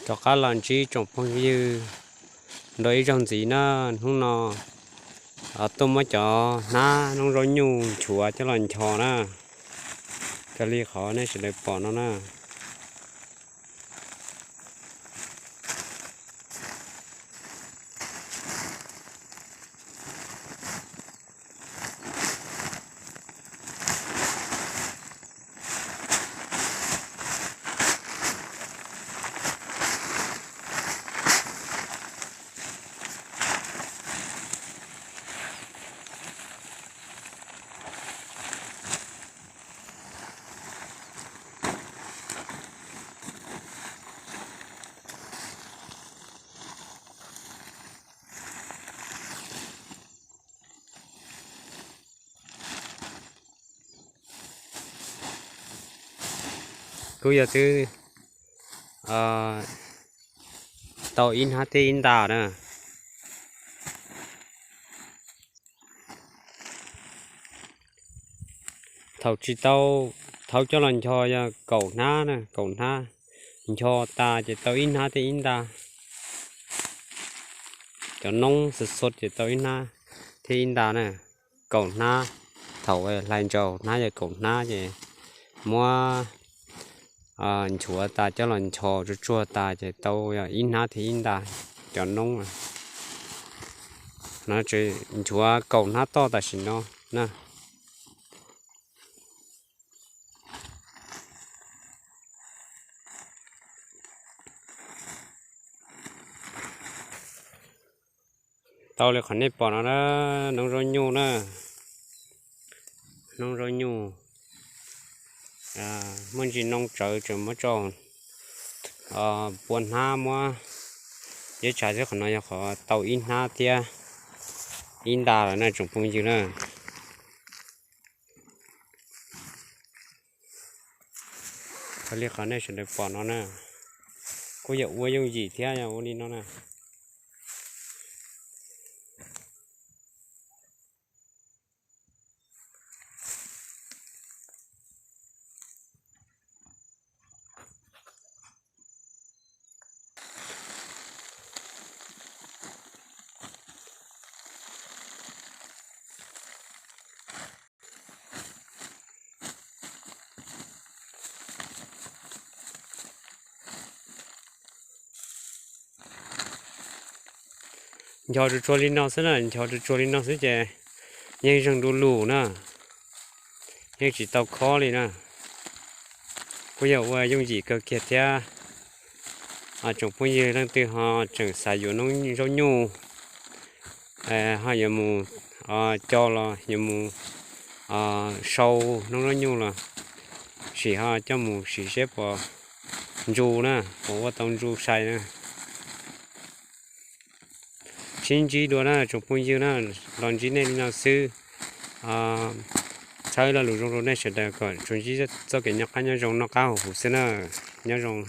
Rov qab los ntsib tsoom phooj ywg dua ib zaug ntxiv na. Hnub no tuaj muab cov hnab noob zaub nyuj nchuav coj los ncho na. Raws li qhov nej sawv daws pom no na. Kuj yog twb tau ib hnab thiab ib nta na. Thaum tsis tau thauv coj los ncho yog kaum hnab na, kaum hnab. Ncho tas ces tau ib hnab thiab ib nta. Cov noob xwb xwb ces tau ib hnab thiab ib nta na. Kaum hnab, thaum hlais ntsaum hnab yog kaum hnab ces muab nchuav tas coj los ncho tsuag tsuag tas ces tau yog ib hnab thiab ib nta cov noob. No tseem nchuav kaum hnab toj tam sim no na. Tau li qhov nej pom no na, noob zaub nyuj na, noob zaub nyuj. Muaj ntsis noob tsawv tseem muab tso pua hnab muab. Yeej tsav thiab, qhov no yog qhov tau ib hnab thiab ib nta lawm na tsoom phooj ywg na. Raws li qhov nej sawv daws pom no na, kuj yog ua yooj yim thiab yog ua li no na. Ncho tsuag tsuag li no xwb na, ncho tsuag tsuag li no xwb ces yeej zeeg du lug na, yeej tsis tau khob li na. Kuj yog ua yooj yim kawg kiag thiab. Tsoom phooj ywg leej twg ho tseem xav yuav noob zaub nyuj, ho yuav mus co los yuav mus sau noob zaub nyuj los sim ho coj mus sim seb puas ntsu na, puas ua tau ntsu sai na. Sib ntsib dua na tsoom phooj ywg na, los ntsib nej li no xwb. Txhawb lo lus zoo rau nej sawv daws kom tsuas ntsib txoj kev noj qab nyob zoo, noj qab haus huv xwb na. Nyob zoo.